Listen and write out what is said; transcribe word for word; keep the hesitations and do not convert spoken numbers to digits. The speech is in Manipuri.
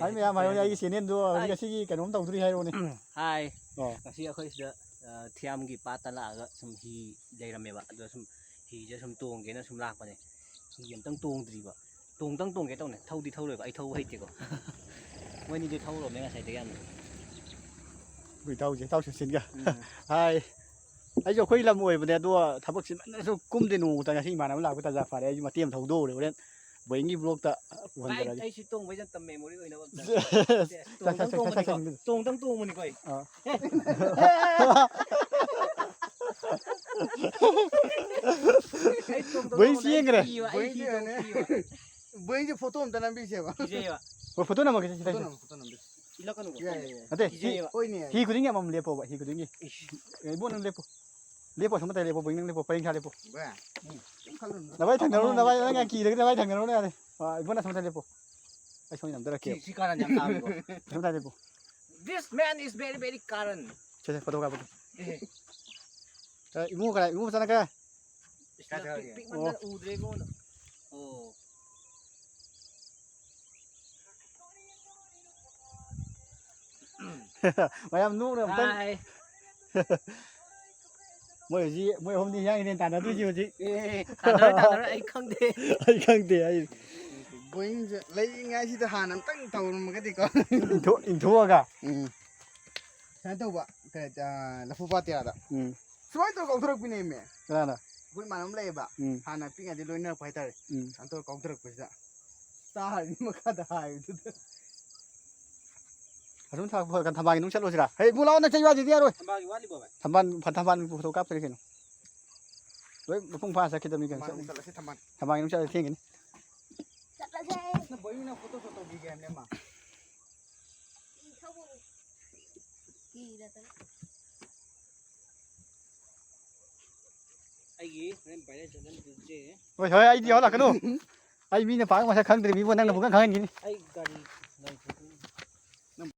ꯍꯥꯏ ꯃꯌꯥꯝ ꯍꯥꯏꯌꯨꯅꯦ, ꯑꯩꯒꯤ ꯆꯦꯅꯦꯜꯗꯣ ꯍꯧꯖꯤꯛ ꯉꯁꯤꯒꯤ ꯀꯩꯅꯣꯝ ꯇꯧꯗꯣꯔꯤ ꯍꯥꯏꯔꯣꯅꯦ꯫ ꯍꯥꯏ꯫ ꯑꯣ꯫ ꯉꯁꯤ ꯑꯩꯈꯣꯏ ꯁꯤꯗ, ꯑ, ꯊꯤꯌꯥꯝꯒꯤ ꯄꯥꯠꯇ ꯂꯥꯛꯑꯒ ꯁꯨꯝ ꯍꯤ ꯂꯩꯔꯝꯃꯦꯕ꯫ ꯑꯗꯣ ꯁꯨꯝ ꯍꯤꯁꯦ ꯁꯨꯝ ꯇꯣꯡꯒꯦꯅ ꯁꯨꯝ ꯂꯥꯛꯄꯅꯦ꯫ ꯍꯤ ꯑꯝꯇꯪ ꯇꯣꯡꯗ꯭ꯔꯤꯕ꯫ ꯇꯣꯡꯗꯪ ꯇꯣꯡꯒꯦ ꯇꯧꯅꯦ꯫ ꯊꯧꯗꯤ ꯊꯧꯔꯣꯏꯕ꯫ ꯑꯩ ꯊꯧꯕ ꯍꯩꯇꯦꯀꯣ꯫ ꯃꯣꯏꯅꯤꯗꯤ ꯊꯧꯔꯣꯝꯃꯦ ꯉꯁꯥꯏꯗꯒꯤ ꯌꯥꯝꯅ꯫ ꯑꯩꯈꯣꯏ ꯏꯇꯥꯎꯁꯦ, ꯏꯇꯥꯎ ꯁꯨꯁꯤꯟꯒ꯫ ꯎꯝ꯫ ꯍꯥꯏ꯫ ꯑꯩꯁꯨ ꯑꯩꯈꯣꯏ ꯂꯝ ꯑꯣꯏꯕꯅꯦ, ꯑꯗꯣ ꯊꯕꯛ ꯆꯤꯟꯃꯟꯗꯅꯁꯨ ꯀꯨꯝꯗꯦ꯫ ꯅꯣꯡꯃꯇ ꯉꯁꯤ ꯏꯃꯥꯟꯅꯕ ꯂꯥꯛꯄ ꯇꯥꯟꯖꯥ ꯐꯔꯦ꯫ ꯑꯩꯁꯨ ꯃꯇꯦꯛ ꯑꯃ ꯊꯧꯗꯣꯛꯎꯔꯦ꯫ ꯍꯣꯔꯦꯟ ꯕꯣꯏꯡꯒꯤ ꯕ꯭ꯂꯣꯛꯇ ꯚꯥꯏ, ꯎꯍꯟꯖꯔꯒꯦ꯫ ꯑꯩꯁꯨ ꯇꯣꯡꯕꯩ ꯑꯝꯇ ꯃꯦꯃꯣꯔꯤ ꯑꯣꯏꯅꯕ ꯑꯝꯇ꯫ ꯁꯦ, ꯁꯦ, ꯇꯣꯡꯗꯪ ꯁꯦ, ꯁꯦ, ꯇꯣꯡꯕꯅꯤꯀꯣ꯫ ꯁꯦ, ꯁꯦ꯫ ꯇꯣꯡꯗꯪ ꯇꯣꯡꯕꯅꯤꯀꯣ ꯑꯩ꯫ ꯑꯥ꯫ ꯑꯩ ꯇꯣꯡꯗꯪ ꯕꯣꯏꯡ ꯇꯣꯡꯕꯅꯤꯀꯣ꯫ ꯑꯩ ꯆꯦꯟꯈ꯭ꯔꯦ꯫ ꯀꯤꯕ, ꯑꯩ ꯕꯣꯏꯡ ꯍꯤ ꯇꯣꯡ ꯆꯦꯟꯈ꯭ꯔꯦ꯫ ꯀꯤꯕ꯫ ꯕꯣꯏꯡꯁꯦ ꯐꯣꯇꯣ ꯑꯝꯇ ꯅꯝꯕꯤꯁꯦꯕ꯫ ꯀꯤꯖꯩꯌꯦꯕ꯫ ꯍꯣꯏ, ꯐꯣꯇꯣ ꯅꯝꯃꯒꯦ, ꯁꯤꯗ ꯐꯣꯇꯣ ꯁꯤꯗ꯫ ꯅꯝꯃꯣ, ꯐꯣꯇꯣ ꯅꯝꯕꯤꯁꯦ꯫ ꯏꯜꯂꯛꯀꯅꯨꯀꯣ꯫ ꯌꯥꯏ, ꯌꯥꯏ, ꯌꯥꯏ꯫ ꯅꯠꯇꯦ, ꯍꯤ, ꯀꯤꯖꯩꯌꯦꯕ꯫ ꯍꯣꯏꯅꯦ, ꯍꯤ ꯌꯥꯏ꯫ ꯈꯨꯗꯤꯡꯒꯤ ꯑꯃꯃꯝ ꯂꯦꯞꯄꯣꯕ, ꯍꯤ ꯈꯨꯗꯤꯡꯒꯤ꯫ ꯏꯁ꯫ ꯑꯦ, ꯏꯕꯣ, ꯅꯪ ꯂꯦꯞꯄꯣ꯫ ꯂꯦꯞꯄꯣ, ꯑꯁꯣꯝ ꯃꯇꯥꯏ ꯂꯦꯞꯄꯣ, ꯕꯣꯏꯡ, ꯅꯪ ꯂꯦꯞꯄꯣ, ꯄꯔꯦꯡ ꯁꯥ ꯂꯦꯞꯄꯣ꯫ ꯕꯣꯏ, ꯎꯝ, ꯀꯩꯝ ꯈꯜꯂꯨꯅꯨ꯫ ꯅꯚꯥꯏ ꯊꯪꯅꯔꯨꯅꯨ, ꯑꯃꯃꯝ ꯅꯚꯥꯏ, ꯅꯪ ꯂꯦꯞꯄꯣ꯫ ꯌꯥꯝ ꯀꯤꯔꯒꯗꯤ ꯅꯚꯥꯏ ꯊꯪꯅꯔꯨꯅꯨ ꯌꯥꯔꯦ꯫ ꯑꯥ, ꯏꯕꯣ, ꯑꯁꯣꯝ ꯃꯇꯥꯏ ꯂꯦꯞꯄꯣ꯫ ꯑꯩ ꯁꯣꯝ ꯅꯝꯗꯔꯛꯀꯦ꯫ ꯁꯤ, ꯁꯤ ꯀꯥꯔꯟ ꯌꯥꯝ ꯇꯥꯕꯅꯤꯀꯣ꯫ ꯑꯁꯣꯝ ꯃꯇꯥꯏ ꯂꯦꯞꯄꯣ꯫ This man is very, very ꯀꯥꯔꯟ꯫ ꯁꯦ, ꯁꯦ, ꯐꯣꯇꯣ ꯀꯥꯞꯄꯣ꯫ ꯑꯦ꯫ ꯑꯦ, ꯏꯕꯨꯡꯉꯣ ꯀꯗꯥꯏ? ꯏꯕꯨꯡꯉꯣ ꯆꯠꯂꯒꯦ꯫ ꯏꯁ, ꯀꯥꯏ ꯄꯤꯛ-, ꯆꯠꯂꯒꯦ? ꯄꯤꯛꯃꯟꯗꯅ ꯑꯣ꯫ ꯎꯗ꯭ꯔꯦ ꯏꯕꯨꯡꯉꯣ꯫ ꯑꯣ꯫ ꯃꯌꯥꯝ ꯅꯣꯛꯅ ꯑꯝꯇꯪ꯫ ꯍꯥꯏ꯫ ꯃꯣꯏ ꯍꯧꯖꯤꯛ, ꯃꯣꯏ ꯑꯍꯨꯝꯗꯤ ꯍꯤꯌꯥꯡ ꯍꯤꯔꯦꯟ ꯇꯥꯟꯅꯗꯣꯏꯁꯤ ꯍꯧꯖꯤꯛ꯫ ꯑꯦ, ꯇꯥꯟꯅꯔꯣꯏ, ꯇꯥꯟꯅꯔꯣꯏ, ꯑꯩ ꯈꯪꯗꯦ꯫ ꯑꯩ ꯈꯪꯗꯦ, ꯑꯩ꯫ ꯕꯣꯏꯡꯁꯦ ꯂꯩꯔꯤꯉꯩꯁꯤꯗ ꯍꯥꯟꯅ ꯑꯝꯇꯪ ꯇꯧꯔꯝꯃꯒꯗꯤꯀꯣ꯫ ꯏꯟꯊꯣꯛ-, ꯏꯟꯊꯣꯛꯑꯒ? ꯎꯝ꯫ ꯁꯨꯃꯥꯏꯅ ꯇꯧꯕ, ꯀꯩ, ꯑ, ꯂꯐꯨ ꯄꯥꯠ ꯇꯦꯔꯥꯗ꯫ ꯎꯝ꯫ ꯁꯨꯃꯥꯏꯅ ꯇꯧꯔ ꯀꯥꯎꯊꯣꯔꯛꯄꯤꯅꯦꯃꯦ꯫ ꯀꯅꯥꯅ? ꯑꯩꯈꯣꯏ ꯏꯃꯥꯟꯅꯕ ꯑꯃ ꯂꯩꯌꯦꯕ꯫ ꯎꯝ꯫ ꯍꯥꯟꯅ ꯄꯤꯛꯏꯉꯩꯗꯒꯤ ꯂꯣꯏꯅꯔꯛꯄ ꯍꯥꯏꯇꯥꯔꯦ꯫ ꯎꯝ꯫ ꯁꯨꯃꯥꯏꯅ ꯇꯧꯔ ꯀꯥꯎꯊꯔꯛꯄꯁꯤꯗ꯫ ꯇꯥꯔꯗꯤ ꯃꯈꯥꯗ ꯍꯥꯏꯕꯗꯨꯗ꯫ ꯑꯗꯨꯝ ꯊꯥ-, ꯊꯝꯕꯥꯜꯒꯤ ꯅꯨꯡ ꯆꯠꯂꯨꯁꯤꯔꯥ? ꯍꯦ, ꯏꯕꯨꯡ ꯂꯥꯛꯑꯣ, ꯅꯪ ꯆꯩ ꯋꯥꯁꯤꯗꯤ ꯌꯥꯔꯣꯏ꯫ ꯊꯝꯕꯥꯜꯒꯤ ꯋꯥꯠꯂꯤꯕꯣ, ꯚꯥꯏ? ꯊꯝꯕꯥꯜ, ꯊꯝꯕꯥꯜ ꯐꯣꯇꯣ ꯀꯥꯞꯇ꯭ꯔꯤ ꯀꯩꯅꯣ꯫ ꯂꯣꯏ ꯃꯄꯨꯡ ꯐꯥꯅ ꯆꯠꯈꯤꯗꯕꯅꯤ ꯀꯩꯅꯣ꯫ ꯊꯝꯕꯥꯜ ꯆꯠꯂꯁꯤ, ꯊꯝꯕꯥꯜ꯫ ꯊꯝꯕꯥꯜꯒꯤ ꯅꯨꯡ ꯆꯠꯂ ꯊꯦꯡꯒꯅꯤ꯫ ꯆꯠꯂꯁꯦ꯫ ꯅꯪ ꯕꯣꯏꯅ ꯐꯣꯇꯣ ꯁꯣꯠ ꯇꯧꯕꯤꯒꯦ ꯍꯥꯏꯕꯅꯦ ꯃꯥ꯫ ꯀꯤꯔꯗꯅ꯫ ꯑꯩꯒꯤ ꯍꯣꯔꯦꯟ ꯚꯥꯏꯔꯦꯜ ꯆꯠꯍꯟꯗꯣꯏꯁꯦ꯫ ꯍꯣꯏ, ꯍꯣꯏ, ꯑꯩꯗꯤ ꯌꯥꯎꯍꯜꯂꯛꯀꯅꯨ꯫ ꯑꯩ ꯃꯤꯅ ꯄꯥꯛ ꯃꯁꯛ ꯈꯪꯗ꯭ꯔꯤ ꯃꯤꯕꯨ ꯅꯪꯅ ꯄꯨꯡꯈꯪ ꯈꯪꯍꯟꯈꯤꯅꯤ꯫ ꯑꯩ ꯒꯥꯔꯤ